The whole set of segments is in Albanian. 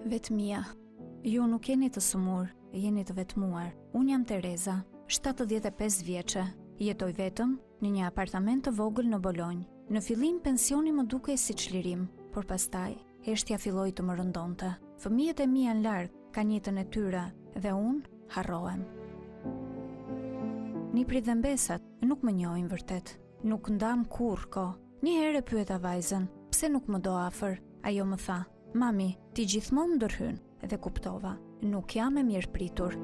Vetmia. Ju nuk jeni të sëmurë, jeni të vetmuar. Unë jam Tereza, 75 vjeçe. Jetoj vetëm në një apartament të vogël në Bolonjë. Në fillim pensioni më dukej si çlirim, por pastaj heshtja filloi të më rëndonte. Fëmijët e mi janë larg, kanë jetën e tyre dhe unë harrohem. Nipërit dhe mbesat nuk më njohin vërtet. Nuk ndamë kurrë kohë. Një herë e pyeta vajzën, pse nuk më do afër? Ajo më tha, mami, ti gjithmonë ndërhyn dhe kuptova, nuk jam e mirëpritur.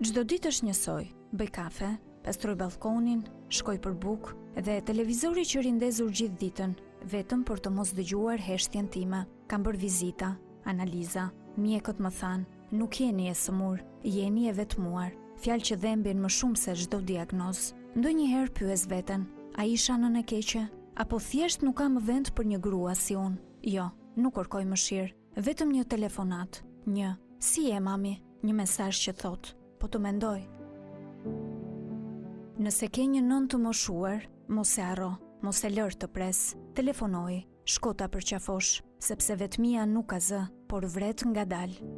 Çdo ditë është njësoj, bëj kafe, pastroj ballkonin, shkoj për bukë dhe televizori që rri ndezur gjithë ditën, vetëm për të mos dëgjuar heshtjen time. Kam bërë vizita, analiza, mjekët më thanë, nuk jeni e sëmurë, jeni e vetmuar. Fjalë që dhembin më shumë se çdo diagnozë. Ndonjëherë pyes veten, a isha nënë e keqe? Apo thjesht nuk ka më vend për një grua si unë? Jo, nuk kërkoj mëshirë, vetëm një telefonatë, një si je mami, një mesazh që thotë, po të mendoj. Nëse ke një nënë të moshuar, mos e harro, mos e lër të presë. Telefonoji, shko ta përqafosh, sepse vetmia nuk ka zë, por vret ngadalë.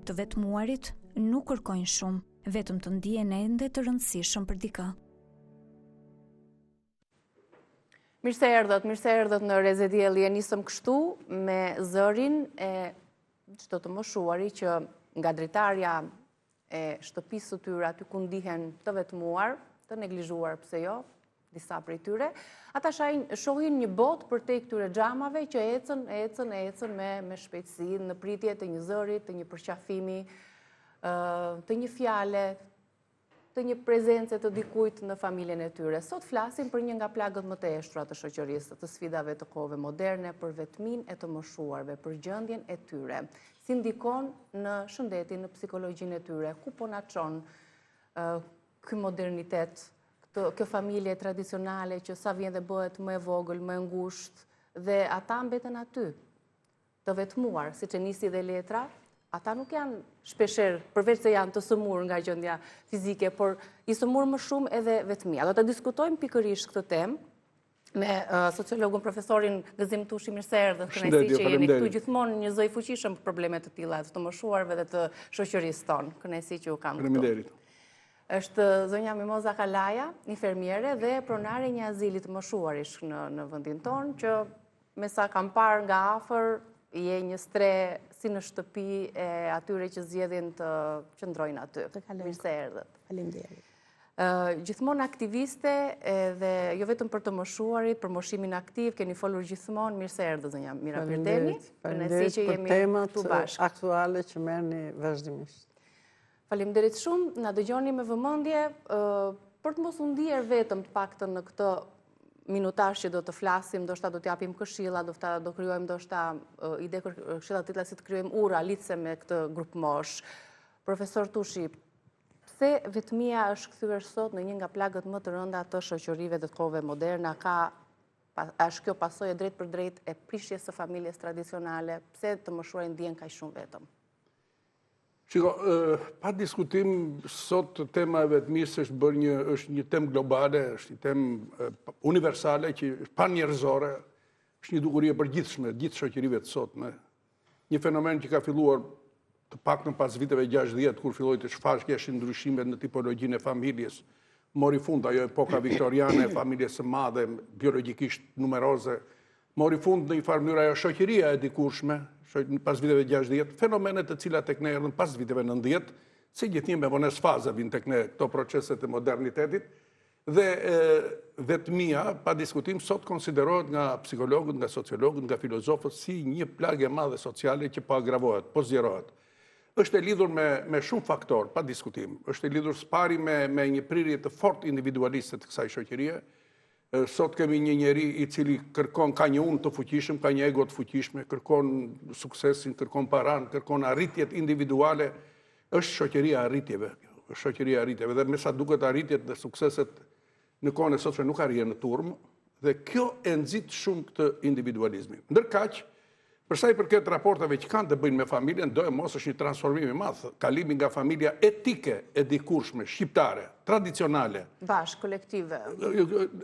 Të vetmuarit nuk kërkojnë shumë, vetëm të ndihen ende të rëndësishëm për dikë. Mirë se erdhët, mirë se erdhët në Rreze Dielli. E nisëm kështu me zërin e çdo të moshuari që nga dritarja e shtëpisë së tyre aty ku ndihen të vetmuar, të neglizhuar, pse jo, disa prej tyre, ata shajnë, shohin një botë përtej këtyre xhamave që ecën, ecën, ecën me, me shpejtësi, në pritje të një zëri, të një përqafimi, të një fjale, të një prezence të dikujt në familjen e tyre. Sot flasim për një nga plagët më të heshtura të shoqërisë, të sfidave të kohëve moderne, për vetminë e të moshuarve, për gjendjen e tyre. Si ndikon në shëndetin, në psikologjinë e tyre, ku po na çon ky modernitet, kjo familje tradicionale që sa vjen dhe bëhet më e vogël, më e ngushtë, dhe ata mbeten aty, të vetmuar, siç e nisi dhe letra, ata nuk janë shpeshherë, përveç se janë të sëmurë nga gjendja fizike, por i sëmur më shumë edhe vetmia. Do të diskutojmë pikërisht këtë temë me sociologun profesorin Gëzim Tushi, mirë se erdhët, kënaqësi që jeni këtu gjithmonë një zë i fuqishëm për probleme të tilla të të moshuarve dhe të shoqërisë tonë. Kënaqësi që ju kam këtu. Faleminderit. Është zonja Mimoza Kalaja, infermiere dhe pronare e një azili të moshuarish në në vendin tonë që Me sa kam parë nga afër, je një strehë si në shtëpi e atyre që zgjedhin të qëndrojnë aty. Mirë se erdhët. Faleminderit. Gjithmonë aktiviste dhe jo vetëm për të moshuarit, për moshimin aktiv, keni folur gjithmonë, mirë se erdhët zonja Mira Pirdeni. Faleminderit për temat aktuale që merrni vazhdimisht. Faleminderit shumë, na dëgjoni me vëmendje për të mos u ndier vetëm të paktën në këtë minutazh që do të flasim, ndoshta do të japim këshilla, ndoshta do krijojmë ndoshta ide këshilla të tilla si të krijojmë ura lidhëse me këtë grupmoshë. Profesor Tushi, pse vetmia është kthyer sot në një nga plagët më të rënda të shoqërive dhe të kohëve moderne? Ka është kjo pasojë e drejtpërdrejtë e prishjes së familjes tradicionale? Pse të moshuarit ndihen kaq shumë vetëm? Shiko, pa diskutim, sot tema e vetmisë është bërë një, është një temë globale, është një temë universale, që është panjerëzore, është një dukuri e përgjithshme, gjithë shoqërive të sotme. Një fenomen që ka filluar të paktën pas viteve 60, kur filloi të shfaqeshin ndryshimet në tipologjinë e familjes, mori fund ajo epoka viktoriane e familjes së madhe, biologjikisht numeroze, Mori fund në një farë mënyrë ajo shoqëria e dikurshme, pas viteve 60, fenomene të cilat tek ne erdhën pas viteve 90, si gjithnjë me vonesë faze vijnë tek ne këto proceset e modernitetit, dhe vetmia, pa diskutim, sot konsiderohet nga psikologët, nga sociologët, nga filozofët, si një plagë e madhe sociale që po agravohet, po zgjerohet. Është e lidhur me, me shumë faktorë, pa diskutim. Është e lidhur së pari me, me një prirje të fortë individualiste të kësaj shoqërie, Sot kemi një njeri i cili kërkon, ka një unë të fuqishëm, ka një ego të fuqishme, kërkon suksesin, kërkon paranë, kërkon arritjet individuale. Është shoqëria e arritjeve, është shoqëria e arritjeve dhe me sa duket arritjet dhe sukseset në kohën e sotme nuk arrihen në turmë dhe kjo e nxit shumë këtë individualizmin. Ndërkaq, Për sa i përket raporteve që kanë të bëjnë me familjen, doemos është një transformim i madh, kalimi nga familja etike e dikurshme, shqiptare, tradicionale. Bashkë, kolektive.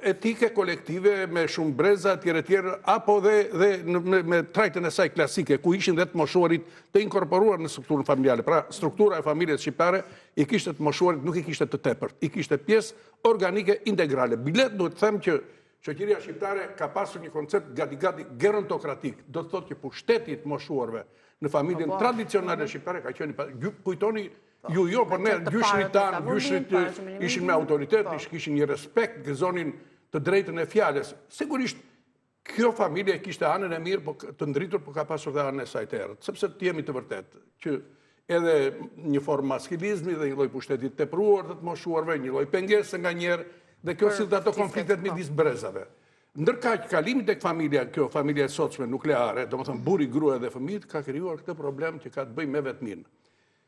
Etike, kolektive, me shumë breza, etj, etj, apo dhe, dhe me, me trajtën e saj klasike, ku ishin dhe të moshuarit të inkorporuar në strukturën familjare. Pra, struktura e familjes shqiptare i kishte të moshuarit, nuk i kishte të tepërt, i kishte pjesë organike integrale. Bile, duhet të them që Shoqëria shqiptare ka pasur një koncept gati-gati gerontokratik, do të thotë që pushteti i të moshuarve në familjen po, po. tradicionale shqiptare ka qenë i kujtoni po, ju jo, por ne gjyshrit tanë, gjyshrit ishin me autoritet, po. ishin kishin një respekt, gëzonin të drejtën e fjalës. Sigurisht kjo familje kishte anën e mirë, po të ndritur, po ka pasur dhe anën e saj të errët, sepse të jemi të vërtetë që edhe një formë maskilizmi dhe një lloj pushteti të tepruar të të moshuarve, një lloj pengese nganjëherë, dhe kjo sillte ato konfliktet po. midis brezave. Ndërkaq, kalimi tek familja, kjo familja e sotshme nukleare, domethënë burri, gruaja dhe fëmijët, ka krijuar këtë problem që ka të bëjë me vetminë.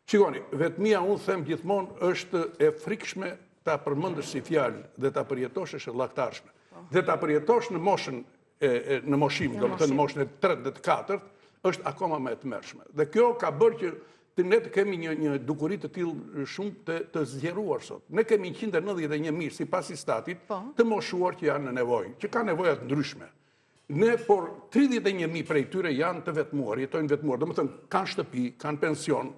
Shikoni, vetmia unë them gjithmonë është e frikshme ta përmendësh si fjalë dhe ta përjetosh është e llahtarshme. Po. Dhe ta përjetosh në moshën në moshim, domethënë në moshën e tretë dhe të katërt, është akoma më e tmerrshme. Dhe kjo ka bërë që të ne të kemi një, një dukuri të tillë shumë të, të zgjeruar sot. Ne kemi 191.000, sipas Istatit, po. të moshuar që janë në nevojë, që kanë nevoja të ndryshme. Ne, por 31.000 prej tyre janë të vetmuar, jetojnë vetmuar, domethënë, kanë shtëpi, kanë pension,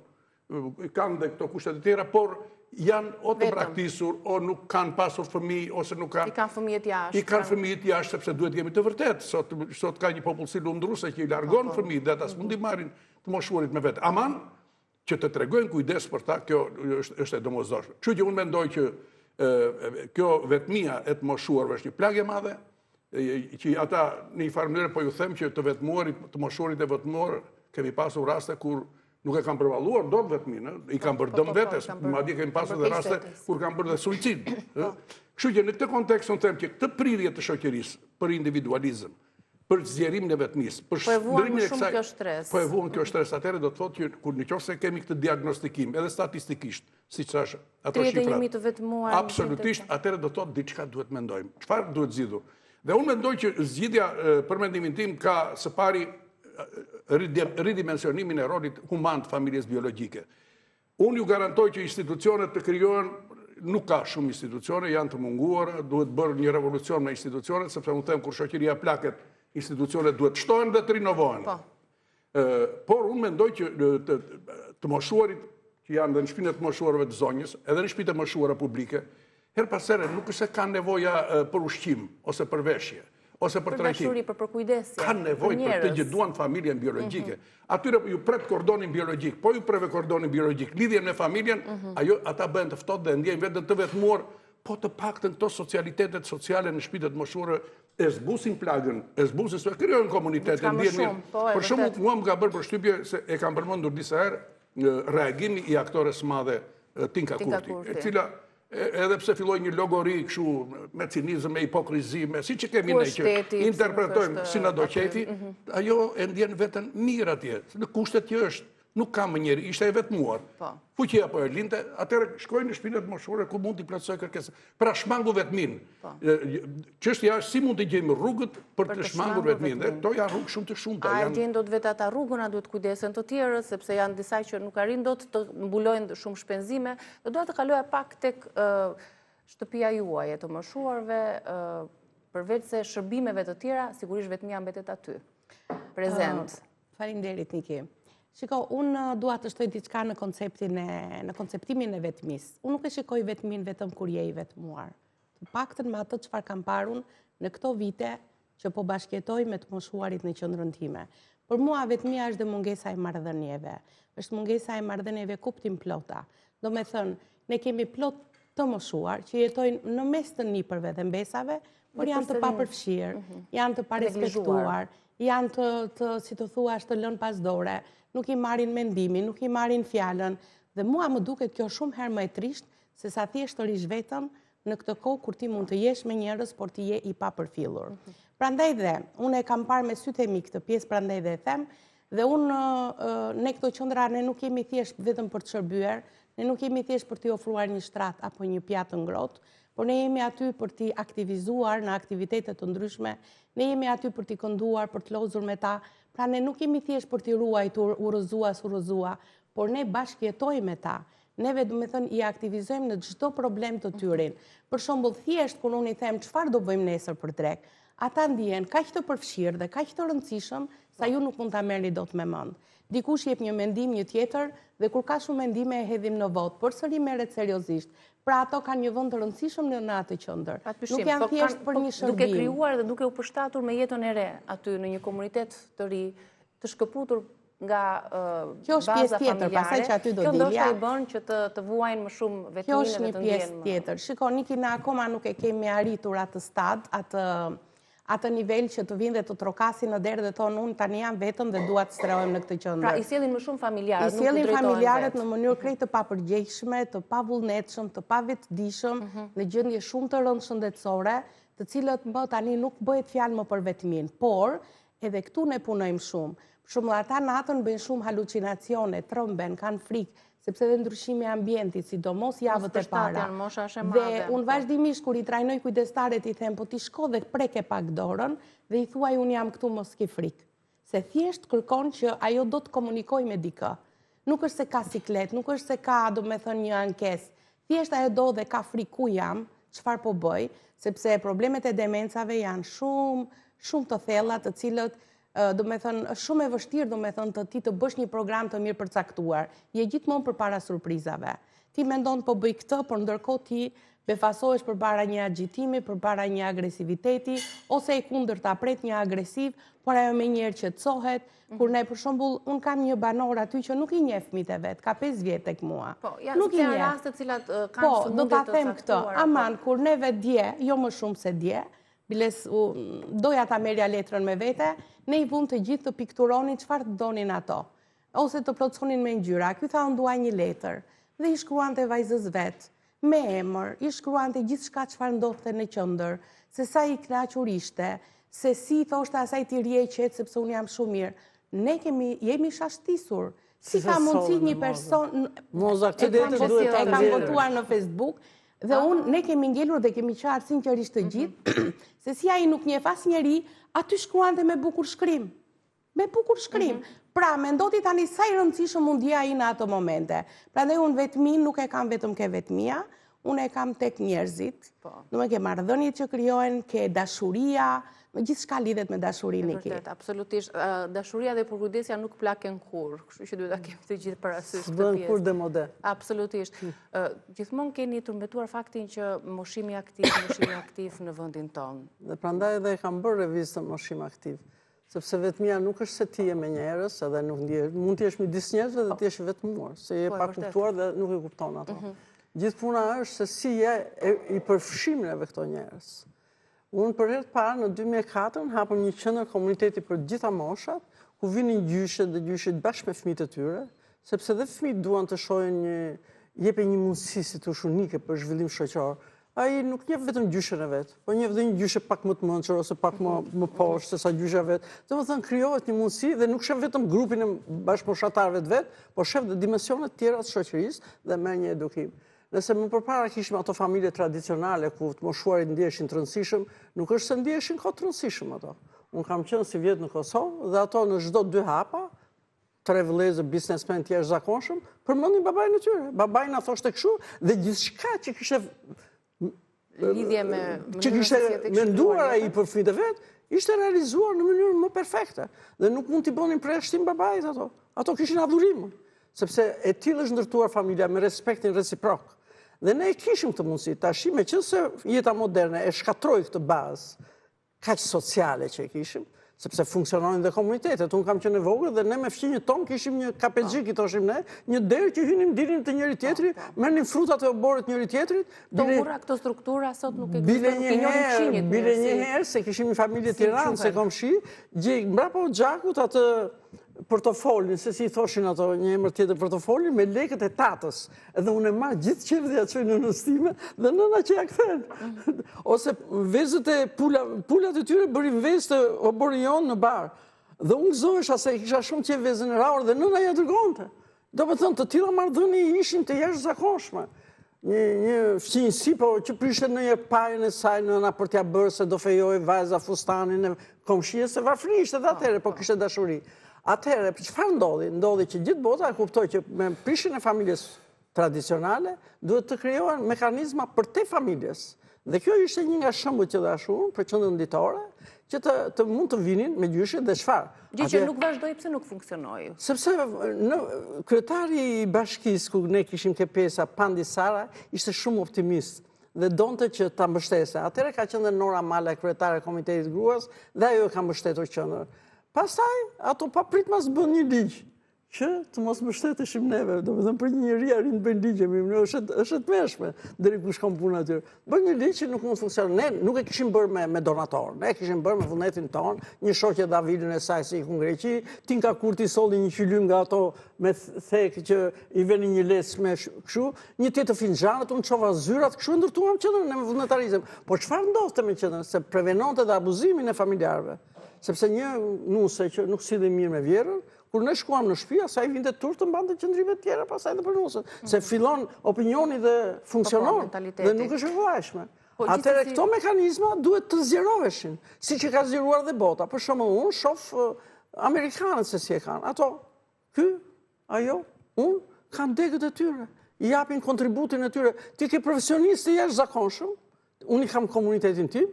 kanë dhe këto kushte të tjera, por janë o të braktisur, o nuk kanë pasur fëmijë, ose nuk kanë... I kanë fëmijët jashtë. I kanë fëmijët jashtë, sepse duhet jemi të vërtetë. Sot, sot ka një popullsi lundruese që i largon po, po. fëmijët, dhe ata s'mund t'i marrin të moshuarit me vete. Aman, që të tregojnë kujdes për ta, kjo është, është e domosdoshme. Kështu që unë mendoj që e, kjo vetmia e të moshuarve është një plagë e madhe, që ata në një farë mënyre po ju them që të vetmuarit, të moshuarit e vetmuar, kemi pasur raste kur Nuk e kanë përballuar dot vetminë, i kanë bërë dëm vetes, madje kemi pasur dhe raste kur kanë bërë dhe suicid. Kështu që në këtë kontekst unë them që këtë prirje të shoqërisë për individualizëm, për zgjerimin e vetmisë, për po shndërrimin e kësaj, po e vuan kjo shtresë, atëherë do të thotë që kur në qoftë se kemi këtë diagnostikim, edhe statistikisht, siç thashë, ato shifrat. 31.000 të vetmuar. Absolutisht, atëherë do të thotë diçka duhet mendojmë. Çfarë duhet zgjidhur? Dhe unë mendoj që zgjidhja për mendimin tim ka së pari ridimensionimin e rolit human të familjes biologjike. Unë ju garantoj që institucionet të krijohen, nuk ka shumë institucione, janë të munguara, duhet bërë një revolucion me institucionet, sepse unë them kur shoqëria plaket, institucionet duhet shtohen dhe të rinovohen. Po. Por unë mendoj që të, të moshuarit që janë dhe në shpinë e të moshuarve të zonjës, edhe në shpitë e moshuara publike, herë pas here nuk është se kanë nevoja për ushqim ose për veshje, ose për trajtim. Për dashuri, për përkujdesje. Kanë nevojë për këtë që duan familjen biologjike. Mhm. Atyre ju pret kordonin biologjik, po ju preve kordonin biologjik, lidhjen me familjen, mhm. ajo ata bëhen të ftohtë dhe ndjejnë veten të vetmuar, po të paktën këto socialitetet sociale në shpitë e të moshuarve e zbusin plagën, e zbusin se krijojnë komunitete, ndjejnë mirë. Po, për shembull, mua më ka bërë përshtypje se e kam përmendur disa herë reagimi i aktores së madhe Tinka Kurti, e cila edhe pse filloi një logori kështu me cinizëm, me hipokrizi, me siç e kemi ne që interpretojmë si na do qejfi, mhm. ajo e ndjen veten mirë atje, në kushtet që është, nuk ka më njeri, ishte e vetmuar. Po. Fuqia po e linte, atëherë shkoi në shpinë e të moshuarve ku mund t'i plotësojë kërkesën. Pra shmangu vetminë. Po. Çështja është si mund të gjejmë rrugët për të shmangur vetminë. Dhe këto janë rrugë shumë të shumta. A e gjejnë dot vetë ata rrugën, a duhet kujdesen të tjerët, sepse janë disa që nuk arrijnë dot të mbulojnë shumë shpenzime. Do doja të kaloja pak tek shtëpia juaj e të moshuarve, përveç se shërbimeve të tjera, sigurisht vetmia mbetet aty. Prezent. Faleminderit Niki. Shiko, unë uh, dua të shtoj diçka në konceptin e në konceptimin e vetmisë. Unë nuk e shikoj vetminë vetëm kur je i vetmuar. Të paktën me atë çfarë kam parë unë në këto vite që po bashkëjetoj me të moshuarit në qendrën time. Për mua vetmia është dhe mungesa e marrëdhënieve. Është mungesa e marrëdhënieve kuptimplota. Domethënë, ne kemi plot të moshuar që jetojnë në mes të nipërve dhe mbesave, por janë të papërfshirë, mhm. janë të parespektuar, janë të, të, si të thuash, të lënë pas dore, nuk i marrin mendimin, nuk i marrin fjalën, dhe mua më duket kjo shumë herë më e trishtë, se sa thjesht të rrish vetëm në këtë kohë kur ti mund të jesh me njerëz, por ti je i papërfillur. Mhm. Prandaj dhe, unë e kam parë me sytë e mi këtë pjesë, prandaj dhe e them, dhe unë në këto qendra ne nuk jemi thjesht vetëm për të shërbyer, ne nuk jemi thjesht për t'i ofruar një shtrat apo një pjatë të ngrohtë, por ne jemi aty për t'i aktivizuar në aktivitete të ndryshme, ne jemi aty për t'i kënduar, për të lozur me ta, Pra ne nuk jemi thjesht për t'i ruajtur u rrëzua, s'u rrëzua, por ne bashkëjetojmë me ta. Neve, domethënë, i aktivizojmë në çdo problem të tyrin. Për shembull, thjesht kur unë i them çfarë do bëjmë nesër për drekë, ata ndihen kaq të përfshirë dhe kaq të rëndësishëm sa ju nuk mund ta merrni dot me mend. Dikush jep një mendim, një tjetër dhe kur ka shumë mendime e hedhim në votë, përsëri merret seriozisht. Pra ato kanë një vend të rëndësishëm në në atë qendër. Nuk janë po thjesht për po një shërbim. Duke krijuar dhe duke u përshtatur me jetën e re aty në një komunitet të ri, të shkëputur nga Kjo është pjesë tjetër, pastaj që aty do dilja. Kjo ndoshta i bën që të të vuajnë më shumë vetminë dhe të ndjehen. Kjo është një pjesë tjetër. Shiko, Niki, ne akoma nuk e kemi arritur atë stad, atë atë nivel që të vinë dhe të trokasin në derë dhe thonë unë tani jam vetëm dhe dua të strehohem në këtë qendër. Pra i sjellin më shumë familjarët, nuk u drejtohen vetë. I sjellin familjarët në mënyrë krejt të papërgjegjshme, të pavullnetshëm, të pavetëdijshëm, mhm. në gjendje shumë të rëndë shëndetësore, të cilët më tani nuk bëhet fjalë më për vetminë, por Edhe këtu ne punojmë shumë. Për shembull, ata natën bëjnë shumë halucinacione, tremben, kanë frikë, sepse edhe ndryshimi i ambientit, sidomos javët e para. Dhe unë po. vazhdimisht kur i trajnoj kujdestaret i them, po ti shko dhe preke pak dorën dhe i thuaj unë jam këtu mos ki frikë. Se thjesht kërkon që ajo do të komunikojë me dikë. Nuk është se ka siklet, nuk është se ka, domethënë, një ankesë. Thjesht ajo do dhe ka frikë ku jam, çfarë po bëj, sepse problemet e demencave janë shumë, shumë të thella, të cilët, domethënë, është shumë e vështirë, domethënë, të ti të bësh një program të mirëpërcaktuar. Je gjithmonë përpara surprizave. Ti mendon po bëj këtë, por ndërkohë ti befasohesh përpara një agjitimi, përpara një agresiviteti, ose e kundërta pret një agresiv, por ajo menjëherë qetësohet, Kur ne për shembull, unë kam një banor aty që nuk i njeh fëmijët e vet, ka 5 vjet tek mua. Po, ja, nuk i njeh. raste të cilat kanë po, do ta them këtë. Po. Aman, kur neve dje, jo më shumë se dje, biles doja ta merrja letrën me vete, ne i vumë të gjithë të pikturonin çfarë të donin ato, ose të plotësonin me ngjyra. Ky tha unë dua një letër dhe i shkruante vajzës vet me emër, i shkruante gjithçka çfarë ndodhte në qendër, se sa i kënaqur ishte, se si i thoshte asaj ti rri e qetë sepse unë jam shumë mirë. Ne kemi jemi shashtisur. Si ka mundësi një person Moza këtë letër duhet ta kam botuar në Facebook dhe unë ne kemi ngelur dhe kemi qarë sinqerisht të mhm. gjithë se si ai nuk njeh asnjeri, aty shkruante me bukur shkrim. Me bukur shkrim. Mhm. Pra, mendo ti tani sa i rëndësishëm u ndje ai në ato momente. Prandaj unë vetminë nuk e kam vetëm ke vetmia, unë e kam tek njerëzit. Po. Domethënë ke marrëdhëniet që krijohen, ke dashuria, me gjithçka lidhet me dashurinë e ke. Vërtet, absolutisht. Dashuria dhe përkujdesja nuk plaken kurrë, kështu që duhet ta kemi të gjithë parasysh këtë pjesë. S'bëhen kurrë demode. Absolutisht. Hm. Gjithmonë keni trumbetuar faktin që moshimi aktiv, moshimi aktiv në vendin tonë. Dhe prandaj edhe e kam bërë revistën Moshim Aktiv. Sepse vetmia nuk është se ti je me njerëz edhe nuk ndihesh, mund të jesh midis njerëzve dhe të jesh i vetmuar, se je po, pa kuptuar dhe nuk i kupton ato. Mhm. Gjithë puna është se si je i përfshim neve këto njerëz. Unë për herë të parë në 2004 hapëm një qendër komuniteti për të gjitha moshat, ku vinin gjyshet dhe gjyshet bashkë me fëmijët e tyre, sepse dhe fëmijët duan të shohin një jepej një mundësi si të unike për zhvillim shoqëror. Ai nuk njeh vetëm gjyshen e vet, po njeh dhe një gjyshe pak më të mençur ose pak më më poshtë se sa gjyshja vet. Domethënë krijohet një mundësi dhe nuk sheh vetëm grupin e bashkëmoshatarëve të vet, po sheh dhe dimensione të tjera të shoqërisë dhe merr një edukim. Nëse më përpara kishim ato familje tradicionale ku të moshuarit ndiheshin të rëndësishëm, nuk është se ndiheshin kot të rëndësishëm ato. Unë kam qenë sivjet në Kosovë dhe ato në çdo dy hapa tre vëllezër biznesmenë të jashtëzakonshëm, përmendin babain e tyre. Babai na thoshte kështu dhe gjithçka që kishte lidhje me që kishte menduar ai për fëmijët e vet, ishte realizuar në mënyrën më perfekte dhe nuk mund t'i bënin përjashtim babait ato. Ato kishin adhurim, sepse e tillë është ndërtuar familja me respektin reciprok. Dhe ne e kishim këtë mundësi, tashi meqenëse jeta moderne e shkatërroi këtë bazë, kaq sociale që e kishim, sepse funksiononin dhe komunitetet. Unë kam qenë e vogël dhe ne me fqinjët tonë kishim një kapexhik, i thoshim ne, një derë që hynim dilnim te njëri-tjetri, po, po. merrnim frutat e oborrit njëri-tjetrit. Këto ura, këto struktura sot nuk ekzistojnë, nuk i njohim fqinjët. Bile një herë se kishim një familje Tiranë, se komshi, gjej mbrapa oxhakut atë portofolin, se si i thoshin ato një emër tjetër portofolin, me lekët e tatës. Edhe unë e marr gjithë qejf dhe ia çoj nënës time dhe nëna që ia kthen. Mm. Ose vezët e pula, pulat e tyre bënin vezë te oborri jonë në bar. Dhe unë gëzohesha se e kisha shumë qejf vezën e rrahur dhe nëna ia dërgonte. Domethënë, të tilla marrëdhënie ishin të jashtëzakonshme. Një, një fqinjësi, po që prishte ndonjë pajën e saj nëna për t'ia bërë se do fejohej vajza fustanin e komshies, se varfëri ishte dhe atëherë, po kishte dashuri. Atëherë, çfarë ndodhi? Ndodhi që gjithë bota e kuptoi që me prishjen e familjes tradicionale, duhet të krijohen mekanizma përtej familjes. Dhe kjo ishte një nga shembujt që dhashë unë për qendrën ditore, që të, të mund të vinin me gjyshin dhe çfarë. Gjë që nuk vazhdoi, pse nuk funksionoi? Sepse në kryetari i bashkisë ku ne kishim ke pjesa Pandi Sara, ishte shumë optimist dhe donte që ta mbështeste. Atëherë ka qenë dhe Nora Mala, kryetare e Komitetit Gruas, dhe ajo e ka mbështetur qendrën. Pastaj, ato papritmas bënë një ligj, që të mos mbështeteshim neve, domethënë për një njeri arrin të bëjnë ligje, më më është, është e tmerrshme, deri ku shkon puna aty. Bën një ligj që nuk mund të funksionon. Ne nuk e kishim bërë me, me donator, ne e kishim bërë me vullnetin tonë, një shoqe dha vilën e saj se iku në Greqi, Tinka Kurti solli një qilim nga ato me thekë që i veni një leckë me kështu, një tjetër finxhanët, unë çova zyrat, kështu ndërtuam qendrën me vullnetarizëm. Po çfarë ndodhte me qendrën, se prevenonte dhe abuzimin e familjarëve. Sepse një nuse që nuk sillej mirë me vjehrrën, Kur ne shkuam në shtëpi, asaj i vinte turp të mbante qëndrime të tjera pastaj dhe për nusen, se mhm. fillon opinioni dhe funksionon, po, po, dhe nuk është e vlefshme. Po, Atëherë këto mekanizma duhet të zgjeroheshin, siç e ka zgjeruar dhe bota. Për shembull, unë shof amerikanët se si e kanë. Ato, ky, ajo, unë, kanë degët e tyre, i japin kontributin e tyre. Ti ke profesionistë të jashtëzakonshëm, unë i kam komunitetin tim,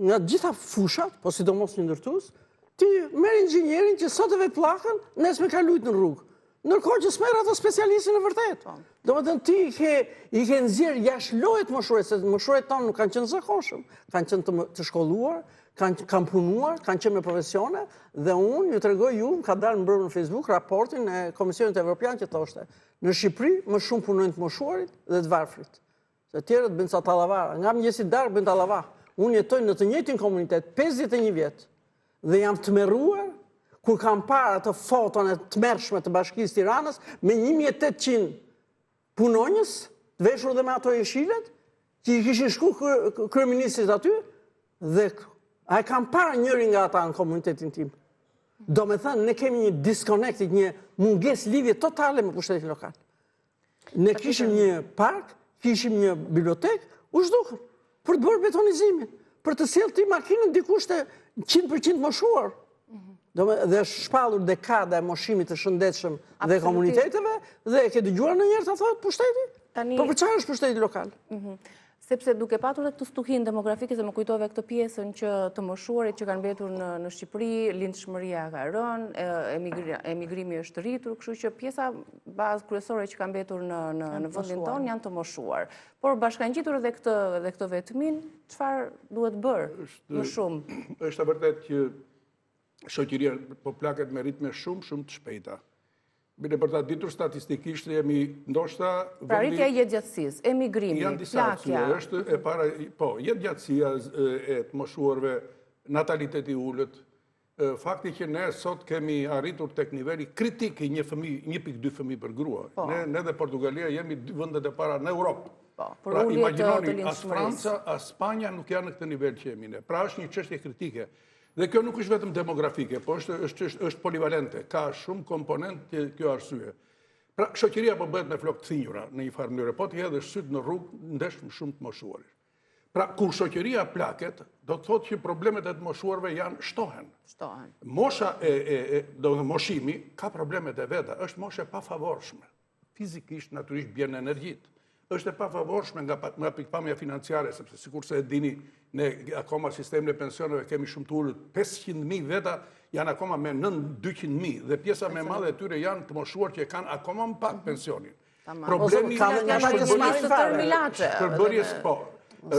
nga të gjitha fushat, po sidomos një ndërtues, ti merr inxhinierin që sot e vë pllakën, nesër ka lujt në rrugë. Ndërkohë që s'merr ato specialistin e vërtetë. Po. Domethënë ti i ke, i ke nxjerrë jashtë loje të moshuarit, se të moshuarit tanë nuk kanë qenë të zakonshëm, kanë qenë të, të shkolluar, kanë, kanë punuar, kanë qenë me profesione, dhe unë ju tregoj ju, më ka dalë mbrëmë në Facebook, raportin e Komisionit Evropian që thoshte, në Shqipëri më shumë punojnë të moshuarit dhe të varfrit. Të tjerët bëjnë ca tallavara, nga mëngjesi darkë bëjnë tallava. Unë jetoj në të njëjtin komunitet, 51 vjet, dhe jam tmerruar kur kam parë atë foton e tmerrshme të bashkisë Tiranës me 1800 punonjës, të veshur dhe me ato jeshilet, që i kishin shku kryeministrit aty, dhe a e kam parë njërin nga ata në komunitetin tim. Domethënë, ne kemi një disconnect, një mungesë lidhje totale me pushtetin lokal. Ne kishim një park, kishim një bibliotekë, u zhdukën për të bërë betonizimin, për të sjellë ti makinën dikush të 100% moshuar. Mhm. Dhe është shpallur dekada e moshimit të shëndetshëm dhe komuniteteve, dhe e ke dëgjuar ndonjëherë ta thotë pushteti? Po për çfarë është pushteti lokal? Mhm. Sepse duke patur dhe këtë stuhinë demografike, se më kujtove këtë pjesën që të moshuarit që kanë mbetur në, në Shqipëri, lindshmëria ka rënë, emigrimi është rritur, kështu që pjesa bazë kryesore që ka mbetur në, në, në vendin tonë janë të moshuar. Por bashkangjitur edhe këtë, edhe këtë vetminë, çfarë duhet bërë më shumë? Është e vërtetë që shoqëria po plaket me ritme shumë, shumë të shpejta. Bile për ta ditur statistikisht jemi ndoshta Pra rritja e jetëgjatësisë, emigrimi, plakja. Janë disa arsye, është e para, po, jetëgjatësia e të moshuarve, nataliteti i ulët, fakti që ne sot kemi arritur tek niveli kritik i një fëmijë, 1.2 fëmijë për grua. Po. Ne, ne dhe Portugalia jemi dy vendet e para në Europë. Po, për pra, ulje të, të lindshmërisë. As Franca, as Spanja nuk janë në këtë nivel që jemi ne. Pra është një çështje kritike. Dhe kjo nuk është vetëm demografike, po është, është, është, është polivalente, ka shumë komponentë kjo arsye. Pra, shoqëria po bëhet me flokë të thinjura në një farë mënyre, po t'i hedhësh sytë në rrugë, ndesh më shumë të moshuarit. Pra, kur shoqëria plaket, do të thotë që problemet e të moshuarve janë shtohen. Shtohen. Mosha e, e, e do të moshimi, ka problemet e veta, është moshë e pafavorshme. Fizikisht, natyrisht, bien energjitë. Është e pafavorshme nga, nga pikëpamja financiare, sepse sikurse e dini, ne akoma sistemin e pensioneve kemi shumë të ulët, 500.000 veta janë akoma me nën 200.000 dhe pjesa më e madhe e tyre janë të moshuar që e kanë akoma më pak mhm. pensionin. Problemi ka dhe nga shpërbërjes, shpërbërjes, po,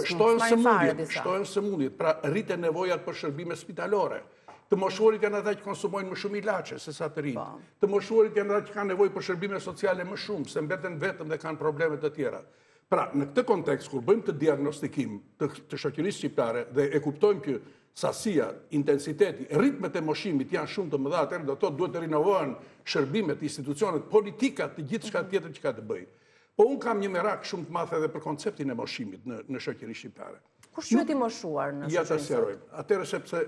shtohen sëmundjet, shtohen sëmundjet, pra rriten nevojat për shërbime spitalore. Të moshuarit janë ata që konsumojnë më shumë ilaçe se sa të rinjtë. Po. Të moshuarit janë ata që kanë nevojë për shërbime sociale më shumë, se mbeten vetëm dhe kanë probleme të tjera. Pra, në këtë kontekst, kur bëjmë këtë diagnostikim të, të shoqërisë shqiptare dhe e kuptojmë që sasia, intensiteti, ritmet e moshimit janë shumë të mëdha, atëherë do të thotë duhet të rinovohen shërbimet, institucionet, politikat, të gjithçka mhm. tjetër që ka të bëjë. Po unë kam një merak shumë të madh edhe për konceptin e moshimit në në shoqërinë shqiptare. Kush quhet i moshuar në shoqërinë? Ja ta sqarojmë. Atëherë sepse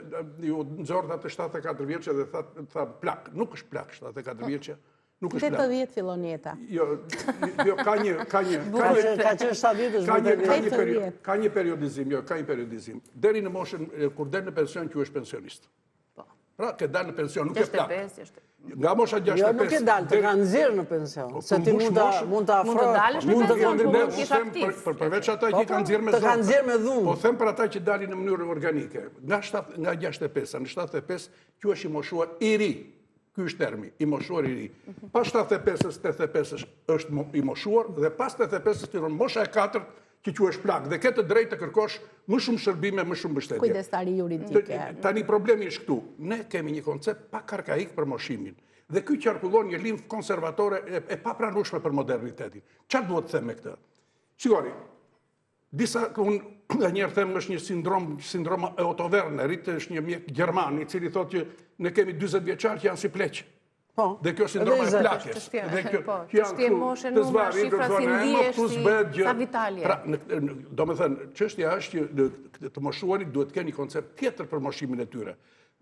ju nxorët atë 74 vjeçe dhe tha tha plak, nuk është plak 74 vjeçe. Nuk është plak. 80 fillon jeta. Jo, jo, ka një, ka një, ka një, ka qenë 70 është ka një, ka një period, ka një periodizim, jo, ka një periodizim. Deri në moshën kur del në pension quhesh pensionist. Po. Pra, ke dalë në pension, nuk je plak. Nga mosha 65. Jo, nuk ke dalë, të kanë nxjerrë në pension. Po, Se ti mund ta mund ta afrosh. Mund të dalësh në pension, mund të jesh aktiv. Për përveç ata që i kanë nxjerrë me zor. Të kanë nxjerrë me dhunë. Po them për ata që dalin në mënyrë organike. Nga 7 nga 65 në 75 quhesh i moshuar i ri. Ky është termi, i moshuar i ri. Pas 75-ës, 85-ës është i moshuar dhe pas 85-ës fillon mosha e katërt që quhesh plak dhe ke të drejtë të kërkosh më shumë shërbime, më shumë mbështetje. Kujdestari juridike. Tani problemi është këtu. Ne kemi një koncept pak arkaik për moshimin. Dhe ky qarkullon një limfë konservatore e, e papranueshme për modernitetin. Çfarë duhet të them me këtë? Shikoni, Disa, unë nganjëherë them është një sindrom, sindroma e Otto Wernerit, është një mjek gjerman, i cili thotë që ne kemi 40 vjeçarë që janë si pleq. Po. Dhe kjo sindroma e plakjes. Dhe kjo, po, që janë këtu, të zvarri, të zvarri, e më këtu s'bëhet gjë. Sa vital je. Pra, domethënë, çështja është që të moshuarit duhet të kenë një koncept tjetër për moshimin e tyre.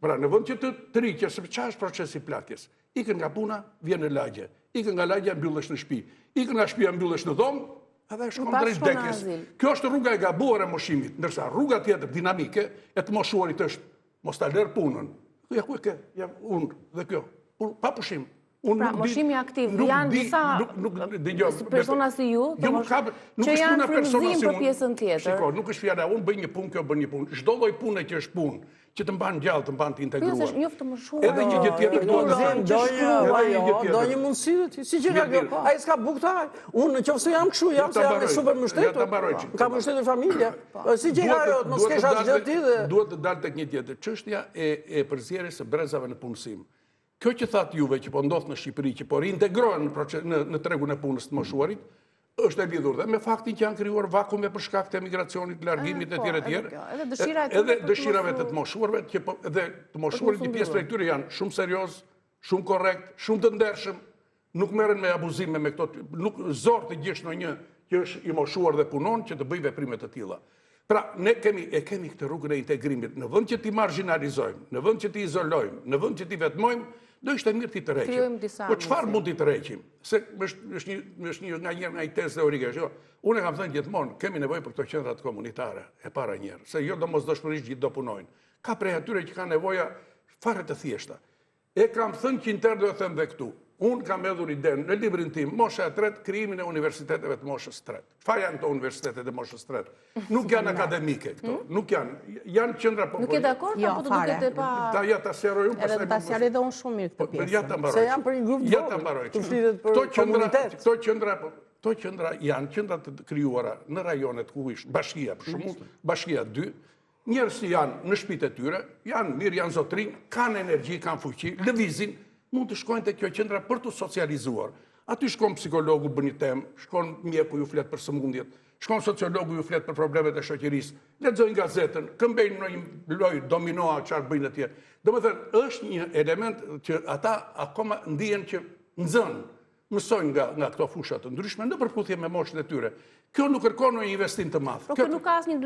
Pra, në vend që të tërhiqesh, se ça është procesi i plakjes? Ikën nga puna, vjen në lagje. Ikën nga lagja, mbyllesh në shtëpi. Ikën nga shtëpia, mbyllesh në dhomë, edhe shkon drejt vdekjes. Kjo është rruga e gabuar e moshimit, ndërsa rruga tjetër dinamike e të moshuarit është mos ta lërë punën. Ja ku e ke? Ja unë dhe kjo. Unë pa pushim. Unë pra, moshimi aktiv, janë disa persona si ju, jo, nuk ka, nuk që janë frymëzim për pjesën tjetër. Shiko, nuk është fjala, unë bëj një punë, kjo bën një punë. Çdo lloj pune që është punë, që të mban gjallë, të mban të integruar. Jo, se njoh të moshuar. Edhe një gjë tjetër do të them, do një, jo, do një mundësi dhe ti. Si që ka kjo? Ai s'ka bukë të hajë. Unë në qoftë se jam kështu, jam se jam e super mbështetur. Ka mbështetur familja. Po. Si që ka ajo, mos kesh asgjë ti dhe duhet të dal tek një tjetër. Çështja e e përzierjes së brezave në punësim. Kjo që thatë juve që po ndodh në Shqipëri, që po riintegrohen në proces në në tregun e punës të moshuarit, është e lidhur dhe me faktin që janë krijuar vakume për shkak të emigracionit, largimit e po, tjerë e tjerë. Edhe dëshira e edhe dëshirave të të moshuarve që po edhe të moshuarit një pjesë prej tyre janë shumë serioz, shumë korrekt, shumë të ndershëm, nuk merren me abuzime me këto, nuk zor të gjesh ndonjë që është i moshuar dhe punon që të bëjë veprime të tilla. Pra, ne kemi, e kemi këtë rrugën e integrimit, në vend që t'i marginalizojmë, në vend që t'i izolojmë, në vend që t'i vetmojmë, do ishte mirë t'i tërheqim. Po çfarë mund t'i tërheqim? Se është, është një, është një nga një nga një tezë teorike. Jo, unë e kam thënë gjithmonë, kemi nevojë për këto qendrat komunitare, e para njëherë, se jo domosdoshmërisht gjithë do punojnë. Ka prej atyre që kanë nevoja fare të thjeshta. E kam thënë që atëherë do e them dhe këtu. Unë kam hedhur idenë në librin tim, Mosha e tretë, krijimin e universiteteve të moshës së tretë. Çfarë janë këto universitetet e moshës së tretë? Nuk janë akademike këto, hmm? nuk janë, janë qendra po. Nuk je dakord jo, apo të duket e pa Ta ja ta sqaroj unë pastaj. Edhe ta sqaroj edhe unë shumë mirë këtë po, pjesë. Ja ta mbaroj. Se janë për një grup të Ja ta mbaroj. Të flitet për këto qendra, këto qendra, po, këto qendra janë qendra të krijuara në rajonet ku është bashkia, për shembull, bashkia 2, Njerëz që janë në shtëpitë e tyre, janë mirë, janë zotërinj, kanë energji, kanë fuqi, lëvizin, mund të shkojnë te kjo qendra për t'u socializuar. Aty shkon psikologu bën një temë, shkon mjeku ju flet për sëmundjet, shkon sociologu ju flet për problemet e shoqërisë, lexojnë gazetën, këmbejnë në një lojë dominoa çfarë bëjnë atje. Domethënë, është një element që ata akoma ndihen që nxënë mësojnë nga nga këto fusha të ndryshme në përputhje me moshën e tyre. Kjo nuk kërkon ndonjë investim të madh. Po kjo nuk ka asnjë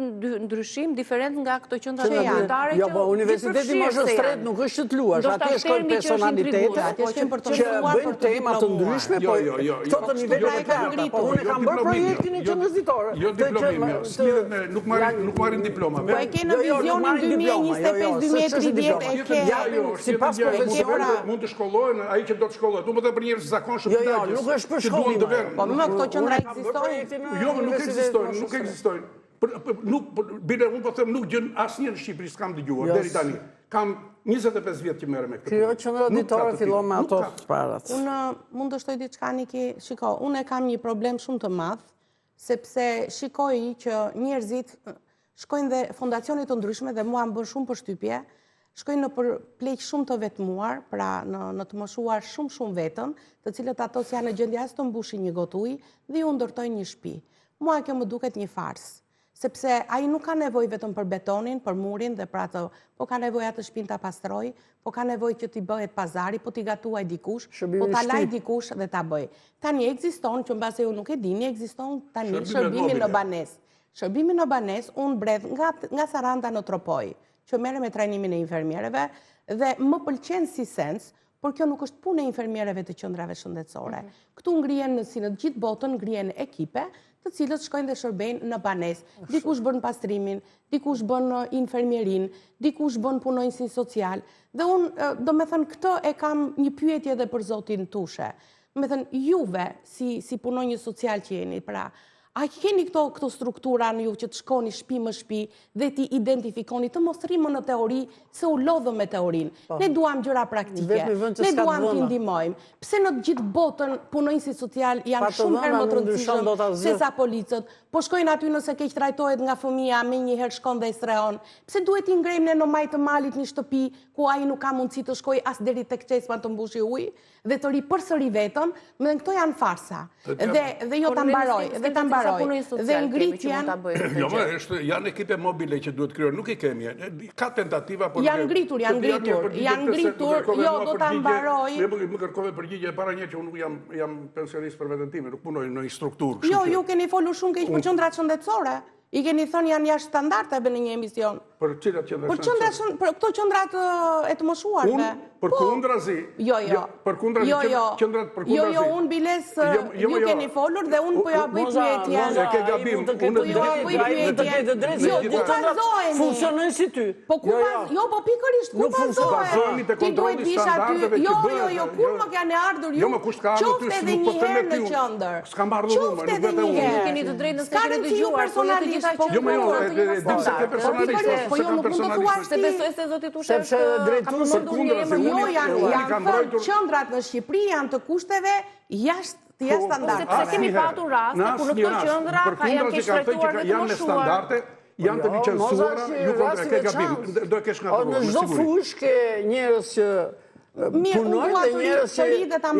ndryshim diferent nga këto qendra komunitare jo, që Jo, po universiteti i moshës së tretë nuk është që të luash, aty shkojnë personalitete, aty shkojnë për të mësuar, bëjnë tema të ndryshme, po jo, jo, këto të nivelit të lartë. Po unë kam bërë projektin e qendrës ditore. Jo diplomim, jo, s'lidhet me nuk marrin nuk marrin diploma. Po e ke në jo, vizionin 2025-2030 e ke. Sipas profesionit mund të shkollohen ai që do të shkollohet. Unë po them për njerëz të zakonshëm të lagjes. Jo, jo, nuk është për shkollim. Po më këto qendra ekzistojnë. Jo, nuk ekzistojnë, nuk ekzistojnë. Nuk, bile, unë po them nuk gjen asnjë në Shqipëri s'kam dëgjuar, jo, deri tani. Kam 25 vjet që merrem me këtë. Kjo qendra ditore fillon me ato të parat. Unë mund të shtoj diçka Niki, shiko, unë e kam një problem shumë të madh, sepse shikoj që njerëzit shkojnë dhe fondacione të ndryshme dhe mua më bën shumë përshtypje, shkojnë nëpër pleq shumë të vetmuar, pra në, në të moshuar shumë shumë vetëm, të cilët ato s'janë në gjendje as të mbushin një gotë ujë dhe ju ndërtojnë një shtëpi. Mua kjo më duket një farsë, sepse ai nuk ka nevojë vetëm për betonin, për murin dhe për atë, po ka nevojë atë shpinë ta pastrojë, po ka nevojë që t'i bëhet pazari, po t'i gatuajë dikush, po ta lajë dikush dhe ta bëjë. Tani ekziston, që mbase ju nuk e dini, ekziston tani shërbimi në banesë. Shërbimi në banesë, unë bredh nga, nga Saranda në Tropojë, që merrem me trajnimin e infermiereve, dhe më pëlqen si sens, Por kjo nuk është punë e infermiereve të qendrave shëndetësore. Mhm. Këtu ngrihen si në të gjithë botën ngrihen ekipe, të cilët shkojnë dhe shërbejnë në banesë. Dikush bën pastrimin, dikush bën infermierinë, dikush bën punonjësin social. Dhe unë, domethënë, këtë e kam një pyetje edhe për zotin Tushe. Domethënë, juve, si, si punonjës social që jeni, pra, a keni këto, këto struktura në ju që të shkoni shpi më shpi dhe t'i identifikoni, të mos rrimë në teori, se u lodhëm me teorinë. Po. Ne duam gjëra praktike, ne duam t'i ndihmojmë. Pse në të gjithë botën punonjësit social janë shumë herë më të rëndësishëm se sa policët, po shkojnë aty nëse keqtrajtohet nga fëmija, menjëherë shkon dhe e strehon. Pse duhet t'i ngrejmë ne në majë të malit një shtëpi ku ai nuk ka mundësi të shkojë as deri tek çezma të mbushi ujë? dhe të rri përsëri vetëm, më këto janë farsa. Dhe dhe jo ta mbaroj, dhe ta mbaroj. Dhe ngritjen Jo, më është janë ekipe mobile që duhet krijuar, nuk i kemi. Ka tentativa por janë ngritur, janë ngritur, janë ngritur, jo do ta mbaroj. Më më kërkove përgjigje e para një që unë nuk jam jam pensionist për veten time, nuk punoj në një strukturë, kështu jo, që. Jo, ju keni folur shumë keq për qendrat shëndetësore. I keni thënë janë jashtë standardeve në një emision. Për cilat qendra? Për qendrat, për këto qendrat e të moshuarve. Unë për po. kundrazi. Jo, jo. jo për kundrazi jo, jo. qendrat për kundrazi. Jo, jo, unë biles jo, jo, ju jo. keni folur dhe unë po jua bëj pyetjen. E ke gabim. Unë po jua bëj pyetjen. Jo, ku bazoheni? Funksionojnë si ty. Po ku baz, jo, po pikërisht ku bazoheni? Ti duhet të vish aty. Jo, jo, jo, kur më kanë ardhur ju? Jo, më kush ka ardhur ty? Qoftë edhe po një herë në qendër. S'kam ardhur unë, nuk vetë unë. Ju keni të drejtë nëse keni dëgjuar, po jo të gjitha po Jo, jo, e di pse ke personalisht, po, po jo, nuk mund të thuash se besoj se zoti Tushe është ka përmendur një emër. Jo, janë janë thënë qendrat në Shqipëri janë të kushteve jashtë të jashtë po, standardeve. Sepse kemi patur raste kur në këto qendra ka janë keqtrajtuar dhe të moshuar. Janë të po, licencuara, ju kontra, ke gabim, do e kesh nga Në çdo fushë ke njerëz që punojnë dhe njerëz që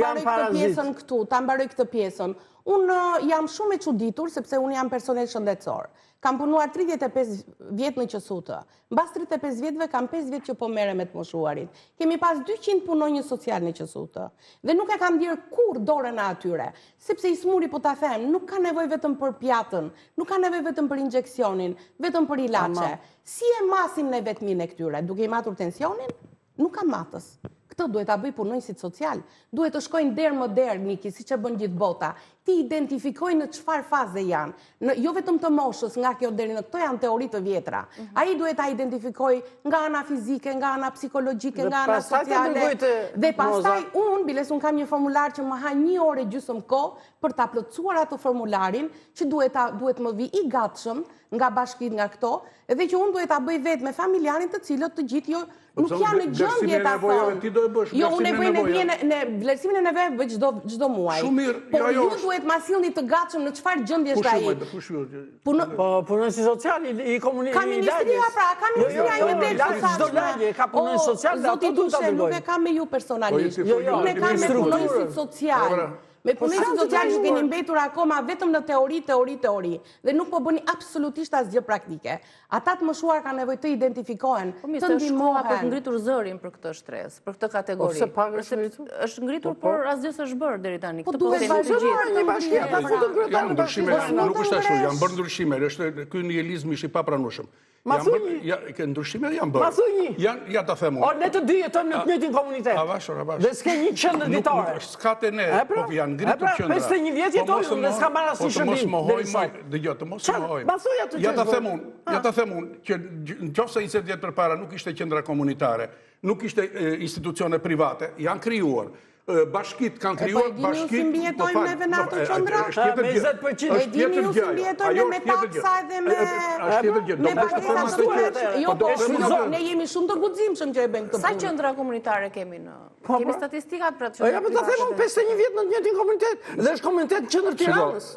janë parazitë. Pjesën këtu, ta mbaroj këtë pjesën. Unë jam shumë e çuditur sepse unë jam personel shëndetësor. Kam punuar 35 vjet në QSUT. Mbas 35 vjetëve kam 5 vjet që po merrem me të moshuarit. Kemi pas 200 punonjës social në QSUT. Dhe nuk e kam ndjerë kurrë dorën e atyre, sepse i smuri po ta them, nuk ka nevojë vetëm për pjatën, nuk ka nevojë vetëm për injeksionin, vetëm për ilaçe. Si e masim ne vetminë e këtyre, duke i matur tensionin? Nuk ka matës. Këtë duhet ta bëjë punonjësit social. Duhet të shkojnë derë më derë, Niki, siç e bën gjithë bota. T'i identifikojnë në çfarë faze janë. Në, jo vetëm të moshës, nga kjo deri në këto janë teori të vjetra. Mm -hmm. Ai duhet ta identifikojë nga ana fizike, nga ana psikologjike, nga ana sociale. Dhe pastaj unë, biles unë kam një formular që më ha një orë e gjysmë kohë për ta plotësuar atë formularin që duhet ta duhet më vijë i gatshëm nga bashkitë nga këto, dhe që unë duhet ta bëj vetë me familjarin të cilët të gjithë jo Po nuk janë në gjendje ta thonë. Ti do e bësh jo, unë e bëj në në vlerësimin e nevojave bëj çdo çdo muaj. Shumë mirë. Po jo, jo, ju duhet ma sillni të gatshëm në çfarë gjendje është ai. Kush ju? Puno Po punonjësi social i i komunitetit. Ka ministria pra, ka jo, jo, ministria një del të Çdo lagje ka punonjës social dhe ato duhet ta dërgojnë. Nuk e kam me ju personalisht. Jo, jo, unë e kam me punonjësit social. Me po punonjësit social ju keni mbetur akoma vetëm në teori, teori, teori. Dhe nuk po bëni absolutisht asgjë praktike. Ata të moshuar kanë nevojë të identifikohen, po të ndihmohen. Për të ngritur zërin për këtë shtresë, për këtë kategori. Po pse pak është ngritur? Është ngritur, po, po. por asgjë s'është bërë deri tani. Po duhet vazhduar një bashki, ata futën kryetarin e bashkisë. Nuk është ashtu, janë bërë ndryshime, është ky nihilizmi është i papranueshëm. Ma thuj një. Ja, ke ndryshime janë bërë. Ma thuj një. Janë, ja ta them unë. O ne të dy jetojmë në të njëjtin komunitet. Avash, avash. Dhe s'ke një qendër ditore. Nuk s'ka te ne, pra, po janë ngritur pra, qendra. 51 vjet po jetoj dhe s'kam marrë asnjë shërbim. Po të mos mohojmë, dëgjo, të mos mohojmë. Ma thuj atë që. Ja ta them unë, ja ta them unë që në qoftë se 20 vjet përpara nuk ishte qendra komunitare, nuk ishte institucione private, janë krijuar. Bashkitë kanë po krijuar, bashkitë... E po e dini ju si mbijetojmë po neve në ato qendra? Është tjetër gjë. Me 20%. E dini ju si mbijetojmë me taksa edhe me... Është tjetër gjë. Me pagesa të tjera. Jo, po, jo, ne jemi shumë të guximshëm që e bëjmë këtë punë. Sa qendra komunitare kemi në... Po, kemi po. statistikat pra të qendra. Po ta them unë 51 vjet në të njëjtin komunitet dhe është komunitet në qendër të Tiranës.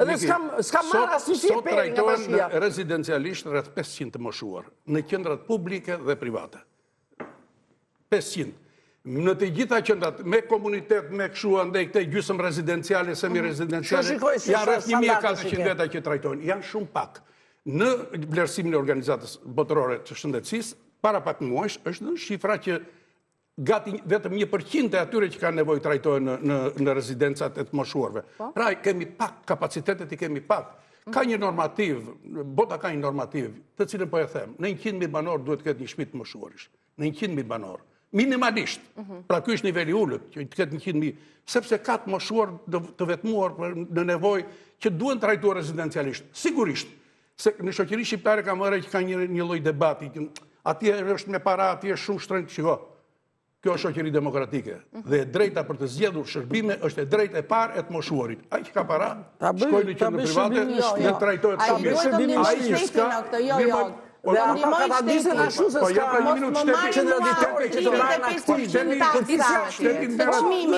Edhe s'kam s'kam marrë asnjë fije nga bashkia. Sot trajtohen rezidencialisht rreth 500 të moshuar në qendrat publike dhe private. 500. Në të gjitha qendrat, me komunitet, me kështu andej këtej gjysëm rezidenciale, semi-rezidenciale, janë rreth 1400 veta që trajtojnë. Janë shumë pak. Në vlerësimin e Organizatës Botërore të Shëndetësisë, para pak muajsh, është dhënë shifra që gati vetëm 1% e atyre që kanë nevojë trajtohen në, në, në rezidencat e të moshuarve. Po. Pra, kemi pak, kapacitetet i kemi pak. Ka një normativ, bota ka një normativ, të cilën po e them, në 100.000 banorë duhet të ketë një shtëpi të moshuarish. Në 100.000 banorë. Minimalisht. Mhm. Pra ky është niveli i ulët, që të ketë 100.000, sepse ka të moshuar të vetmuar në nevojë që duhen trajtuar rezidencialisht. Sigurisht, se në shoqërinë shqiptare kam vënë re që ka një një lloj debati, që atje është me para, atje është shumë shtrenjtë, shiko. Kjo është shoqëri demokratike dhe e drejta për të zgjedhur shërbime është e drejta e parë e të moshuarit. Ai që ka para, shkon në qendër private dhe trajtohet shumë mirë. Ai që s'ka, jo, jo. Po dhe ata katandisen ashtu se po, s'ka po, një minutë shteti qendra ditore që të marrin aktiv shteti për shteti mban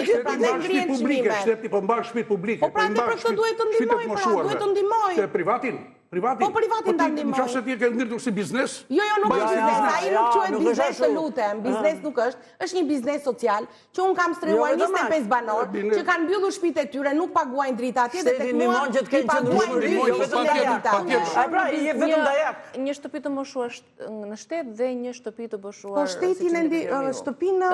shteti mban shtëpi publike, shteti po mban shtëpi publike, po prandaj për këtë duhet të ndihmoj, pra duhet të ndihmoj. Se privatin, Privatin. Po privatin ta po ndihmoj. Në qoftë se ti e ke ngritur si biznes? Jo, jo, nuk është biznes. Ai nuk quhet biznes, të lutem. Biznes nuk është. Është një biznes social që unë kam strehuar 25 banorë që kanë mbyllur shtëpitë e tyre, nuk paguajnë drita atje dhe tek mua i paguajnë drita, jo vetëm drita. Ai pra, i jep vetëm dajak. Një shtëpi të moshuar në shtet dhe një shtëpi të moshuar Po shtetin e ndi, shtëpinë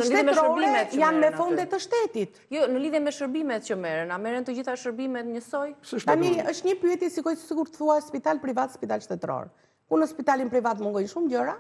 shtetërore janë me fonde të shtetit. Jo, në lidhje me shërbimet që merren, a merren të gjitha shërbimet njësoj? Tani, është një pyetje sikur sikur të thua spital privat, spital shtetëror. Ku në spitalin privat mungojnë shumë gjëra,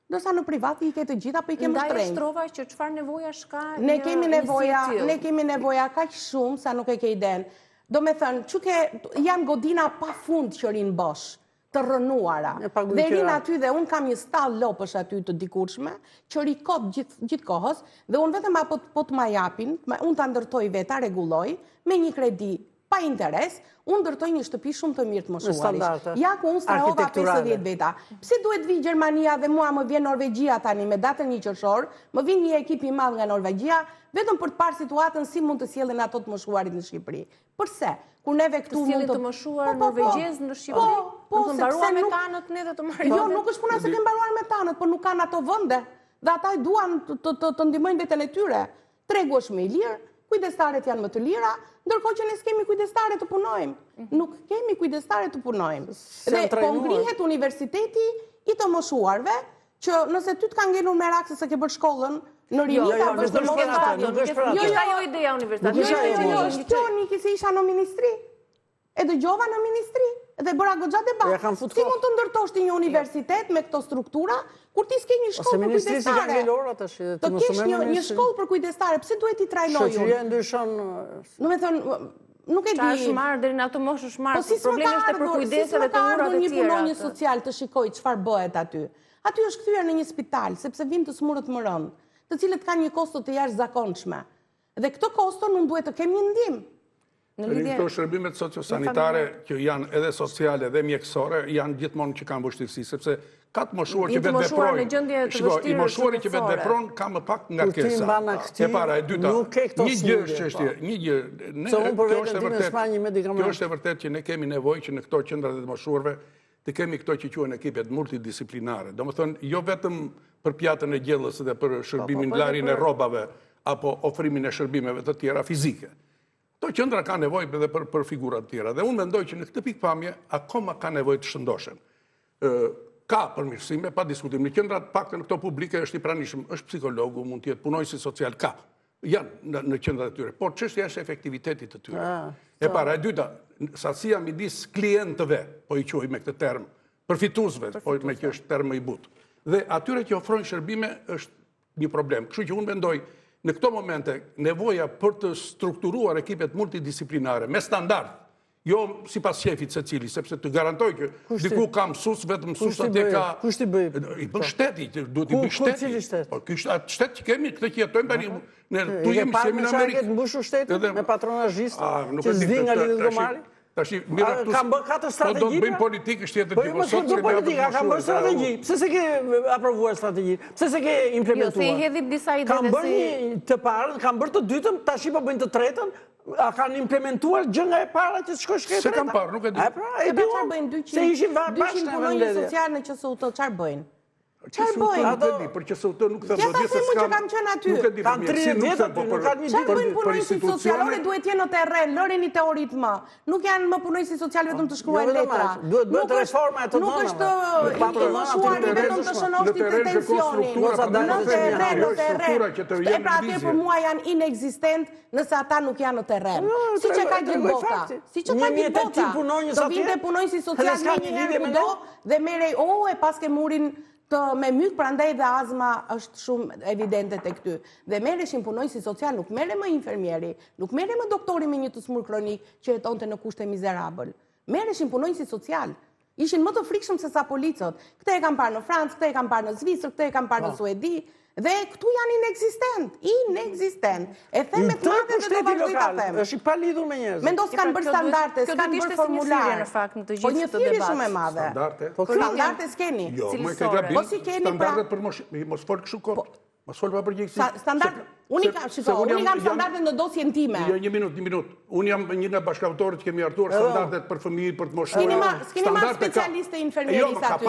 ndërsa në privat i ke të gjitha, po i ke më shtrenjtë. Ndaj e shtrova që çfarë nevojash ka ne kemi nevoja, ne kemi nevoja kaq shumë sa nuk e ke idenë. Domethënë, që ke, janë godina pa fund që rrinë bosh të rrënuara. Dhe rrinë aty dhe unë kam një stallë lopësh aty të dikurshme, që rri kot gjithë kohës, dhe unë vetëm apo po të ma japin, unë ta ndërtoj vetë, ta rregulloj, me një kredi pa interes, unë ndërtoj një shtëpi shumë të mirë të moshuarish. Ja ku unë strehova 50 veta. Pse duhet vijë Gjermania dhe mua më vjen Norvegjia tani me datën 1 qershor, më vjen një ekip i madh nga Norvegjia, vetëm për të parë situatën si mund të sjellin ato të moshuarit në Shqipëri. Përse? Kur neve këtu mund të... Të moshuar po, po, po. norvegjez në Shqipëri? Po, po, sepse mbaruar me tanët ne dhe të marrim. Jo, nuk është puna se ke mbaruar me tanët, por nuk kanë ato vende. Dhe ata e duan të, të, të ndihmojnë veten e tyre. Tregu është më i lirë, kujdestaret janë më të lira, ndërkohë që ne s'kemi kujdestare të punojmë. Mhm. Nuk kemi kujdestare të punojmë. Dhe po ngrihet universiteti i të moshuarve, që nëse ty të ka ngelur merak se s'e ke bërë shkollën, në rini jo, ta jo, bësh në moshën e Nuk është për atë. Jo, jo, ajo ideja universitetit. Jo, jo, jo, është kjo Niki se isha në ministri. E dëgjova në ministri dhe bëra goxha debat. Si mund të ndërtosh ti një universitet me këto struktura kur ti s'ke një shkollë për kujdestare? Të kesh një një shkollë për kujdestare, pse duhet t'i trajnoj unë? Shoqëria ndryshon. Domethënë, nuk e di. Çfarë është marrë deri në atë moshë është marrë. Po si problemi është e përkujdesja dhe të urat e tjera. Një punonjës social të shikojë çfarë bëhet aty. Aty është kthyer në një spital, sepse vijnë të sëmurët më rëndë, të cilët kanë një kosto të jashtëzakonshme. Dhe këtë kosto nuk duhet të kem një ndihmë. Në lidhje këto shërbimet sociosanitare që janë edhe sociale dhe mjekësore janë gjithmonë që kanë vështirësi, sepse ka të moshuar që vetëveprojnë. Shiko, i moshuari që vetëvepron ka më pak ngarkesa. E para, e dyta, një gjë është çështje, po. një gjë, ne kjo është e vërtetë. Kjo është e vërtetë që ne kemi nevojë që në këto qendra të moshuarve të kemi këto që quhen ekipet multidisiplinare. Domethënë, jo vetëm për pjatën e gjellës dhe për shërbimin po, po, larjen e rrobave apo ofrimin e shërbimeve të tjera fizike. Këto qendra kanë nevojë edhe për për figura të tjera dhe unë mendoj që në këtë pikëpamje akoma ka nevojë të shëndoshen. Ë ka përmirësime pa diskutim. Në qendrat paktën këto publike është i pranishëm, është psikologu, mund të jetë punonjësi social ka. Janë në, në qendrat e tyre, por çështja është efektivitetit të tyre. Ah, e para, e dyta, sasia midis klientëve, po i quaj me këtë term, përfituesve, po meqë është term më i butë. Dhe atyre që ofrojnë shërbime është një problem. Kështu që unë mendoj në këto momente nevoja për të strukturuar ekipet multidisiplinare me standard, jo sipas qejfit secili, sepse të garantoj që diku ka mësues, vetëm mësues atje ka... Kush t'i bëjë? I bën shteti, duhet t'i bëjë shteti. Cili shtet? Po, ky është shtet që kemi, këtë që jetojmë tani, ne tu jemi si jemi në Amerikë. E mbushur shtetin me patronazhistë, që s'di nga lidhet gomari? Tashi, mira këtu... Kam bërë katër strategji. Po do të bëjmë politikë, është tjetër po, gjë. Po sot s'kemi politikë, kam bërë strategji. Pse s'e ke aprovuar strategji? Pse s'e ke implementuar? Jo, se i hedhim disa ide Kam bërë një të parën, kam bërë të dytën, tashi po bëjnë të tretën. A kanë implementuar gjë nga e para që të shkojë shkojë e treta? S'e kam parë, nuk e di. E pra, e di unë. Bëjnë 200, se ishin 200 punonjës social në QSUT, çfarë bëjnë? Çfarë bëjnë? Nuk e di, për QSUT nuk them, do di se s'kam. që kam qenë aty. Nuk e di, për mjekësi nuk them, po për Çfarë bëjnë punonjësit socialore duhet jenë në terren, lërini teoritë më. Nuk janë më punonjësit social vetëm të shkruajnë jo letra. Duhet bëhet reforma e të dhënave. Nuk është i moshuari vetëm të shënosh ti tensionin. Në terren, në terren. E pra atje për mua janë inekzistent nëse ata nuk janë në terren. Siç e ka gjithë bota. Siç e ka gjithë bota. Të vinte punonjësi social menjëherë kudo dhe merrej, o, e paske murin. Të me myk, prandaj dhe azma është shumë evidente tek ty. Dhe merreshin punonjësi social, nuk merrej më infermieri, nuk merrej më doktori me një të sëmurë kronik që jetonte në kushte mizerabël. Merreshin punonjësi social. Ishin më të frikshëm se sa policët. Këtë e kam parë në Francë, këtë e kam parë në Zvicër, këtë e kam parë në po. Suedi. Dhe këtu janë inekzistent, inekzistent. E them me të madhe dhe do vazhdoj ta them. Është i palidhur me njerëzit. Mendo s'kanë bërë standarde, s'kanë bërë formular. Në fakt në të gjithë po një thirrje shumë e madhe. Standarde. Po standarde s'keni. Jo, më ke gabim. Po si keni pra? Standardet për mos mos fol kështu kot. Po- mos fol pa përgjegjësi. Standard, unë i kam, shiko, unë i kam standardet në dosjen time. Jo, një minutë, një minutë. Unë jam një nga bashkautorët që kemi hartuar standardet për fëmijë, për të moshuar. S'keni marrë specialistë të infermierisë jo, aty.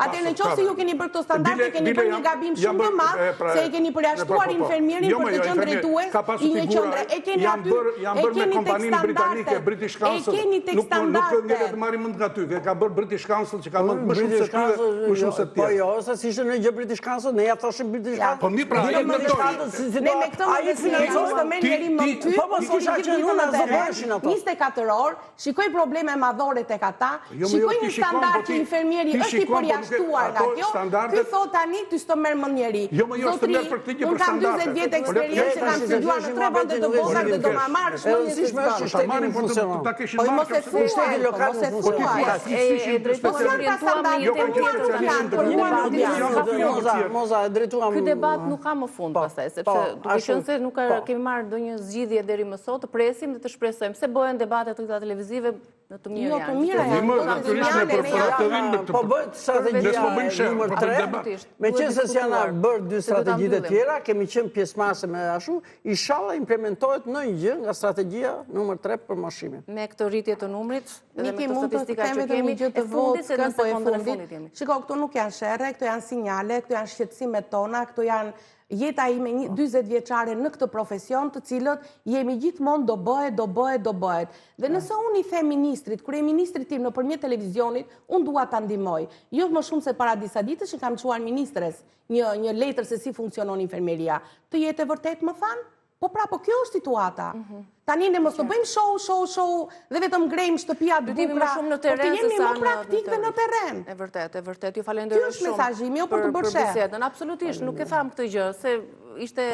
Atë në qoftë se ju keni bërë këto standarde, keni bërë një gabim shumë të madh, se e keni përjashtuar po, po. infermierin jo, për të jo, qenë drejtues i një qendre. E keni aty, e keni tek standardet. British Council. E keni tek standardet. Nuk ngelet të marrim mend nga ty, e ka bërë British Council që ka mend më shumë se ty, më shumë se të tjerë. Po jo, se s'ishte në gjë British Council, ne ja thoshim British Council. Po mi pra, ai ndërtoi. Ne me këtë më të të merr njeri më ty, po mos kisha qenë unë as do bëheshin ato. 24 orë, shikoj probleme madhore tek ata, jo, jo, shikoj një standard po që infermieri është i përjashtuar nga kjo, ky thotë tani ty s'të merr mend njeri. Jo, jo, s'të merr për këtë gjë për standardet. Unë kam 40 vjet eksperiencë që kam studiuar në tre vende të botës dhe do ma marrësh mendjen se s'bën. Ta marrin por ta kishin marrë. Po mos e thuaj, po mos e thuaj. E drejtuam po janë standarde, po nuk janë, por mua nuk janë. Moza, e drejtuam. Ky debat nuk ka më fund po, pastaj, sepse po, duke qenë se nuk po. kemi marrë ndonjë zgjidhje deri më sot, të presim dhe të shpresojmë se bëhen debate të tilla televizive në të mira jo, janë. Jo, të mira janë. Po natyrisht ne për për të rinë Po bëhet strategjia numër 3. Meqenëse s'janë bërë dy strategjitë e tjera, kemi qenë pjesëmarrëse me ashtu, ishalla implementohet ndonjë gjë nga strategjia numër 3 për moshimin. Me këtë rritje të numrit dhe me këto statistika që kemi, e fundit se në po e fundit. Shiko, këto nuk janë sherre, këto janë sinjale, këto janë shqetësimet tona, këto janë jeta ime një 40 vjeçare në këtë profesion, të cilët jemi gjithmonë do bëhet, do bëhet, do bëhet. Dhe nëse unë i them ministrit, kryeministrit tim nëpërmjet televizionit, unë dua ta ndihmoj. Jo më shumë se para disa ditësh i kam çuar ministres një një letër se si funksionon infermieria. Të jetë e vërtetë, më thanë? Po pra, po kjo është situata. Mhm. Tani ne mos të bëjmë show, show, show dhe vetëm ngrejmë shtëpia të bukura, më shumë në terren por të jemi më praktik dhe në terren. E vërtet, e vërtet, ju falenderoj shumë. Ky është mesazhi im, jo për të bërë sherr. Bisedën, absolutisht, nuk e thamë këtë gjë, se ishte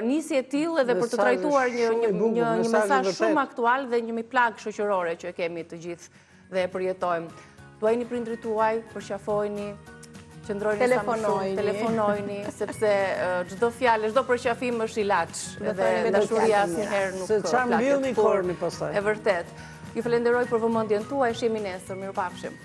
nisje e tillë edhe për të trajtuar një një një mesazh shumë aktual dhe një plagë shoqërore që e kemi të gjithë dhe e përjetojmë. Duajini prindërit tuaj, përqafojini, qëndrojini sa më shumë, telefonojini, sepse çdo fjalë, çdo përqafim është ilaç dhe dashuria asnjëherë nuk plaket. Se ça mbillni korrni pastaj. E vërtetë. Ju falenderoj për vëmendjen tuaj, shihemi nesër, mirupafshim.